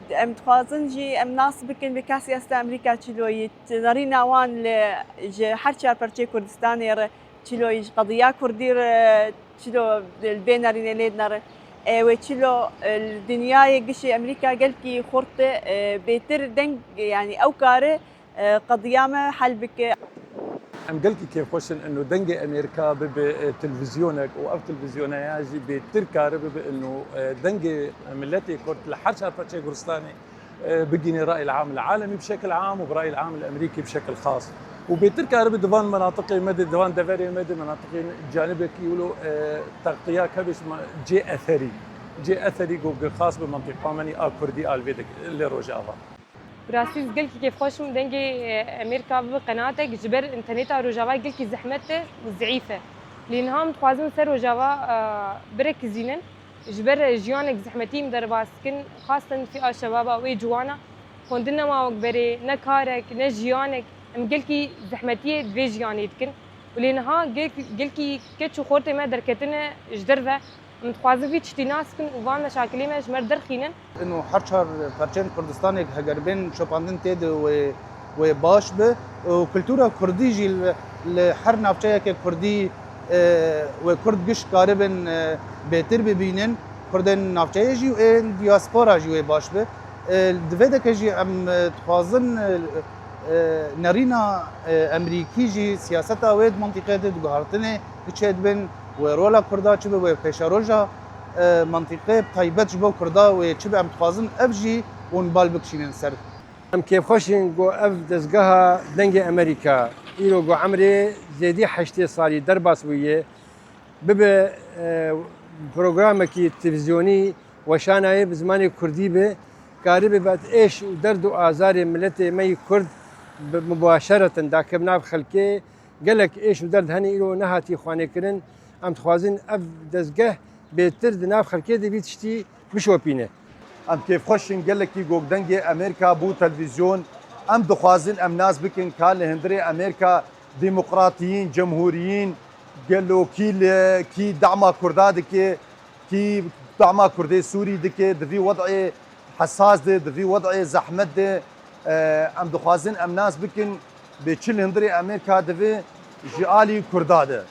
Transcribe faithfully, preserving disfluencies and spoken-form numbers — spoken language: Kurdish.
Em dixwazin jî em nas bikin bi ka siyaseta Amerîka çilo yî, nerîna wan li ji her çar perçeyê Kurdistanê re çilo yî, ji qediya Kurdî re çilo li bê nerînê lê dinere. E, wê çilo, e, li dinyayê gişê Amerîka gelkî xurt e, e, bêtir deng, yanî ew kare, e, qediya me hel bike. Em gelkî kêfxweş in ino dengê Amerîka bibe, e, televîzyonek û ev televîzyona ya jî bêtir kare bibe ino, e, dengê miletê Kurd li her çar perçeyê Kurdistanê, e, bigihîne rayî l-am l-alemî bi şekil am û bi rayî l-am l-Amerîkî bi şekil xas. Û bêtir karibe di van menatiqê me de, di van deverê me de, menatiqên canibekî wilo, e, teqtiya kevê ji me cê etherî. Cê etherî ku xas bi mentiqa me nî a Kurdî a li vê de lê Rojava. Bi rastî ez gelkî kêfxweş im dengê, e, Amerîka bibe qenatek, ji ber înterneta Rojava gelkî zehmet e û zeîf e. Lê niha em dixwazin ser Rojava, e, birekizînin. Ji ber jiyanek zehmetî em derbas dikin, xasten fîa şebaba wê ciwana, xwendin nema wek berê, ne karek, ne jiyanek, em gelkî zehmetiyê di vê jiyanê dikin. Û lê niha gelk-, gelkî keç û xortê me derketine ji derve. Em dixwazin vî tiştî nas bikin û van meşakilê me ji me re derxînin. Ino her çar perçeyên Kurdistanê heger bên şopandin tê de wê, wê baş be û kultura Kurdî jî li, li her navçeyeke Kurdî, e, wê Kurd giş karibin, e, bêtir bibînin. Kurdên navçeyê jî û ên diaspora jî wê baş be. E, di vê deke jî em, e, dixwazin, e, e, nerîna, e, Emerîkî jî siyaseta wê di mintîqê de di guhertinê di çêdibin, wê rola Kurda çi be, wê pêşeroja, e, mintîqê bi taybet ji bo Kurda wê çi be, em dixwazin ev jî hûn bal bikişînin ser. Em kêfxweş in ku ev dezgeha Dengê Amerîka îro ku emrê zêdî heştê salî derbas bûye, bibe, e, programekî televîzyonî weşanayê bi zimanê Kurdî be, karibe bi êş û derd û azarê miletê me yî Kurd bi mubaşeretin dake bi nav xelkê. Gelek êş û derd hene îro nehatî xwanêkirin. Em dixwazin ev dezgeh bêtir di nav xelkê de vî tiştî bişopîne. Em kêfxweş in gelekî ku Dengê Amerîka bû televîzyon. Em dixwazin em nas bikin ka li hundirê Amerîka demokratiyîn, cemhuriyîn, gelo kî li, kî dema Kurda dike, kî dema Kurdê Sûrî dike, di vî wed'ê hesas de, di vî wed'ê zehmet de, e, em dixwazin em nas bikin bê çi li hundirê Amerîka dibe ji alî Kurda de.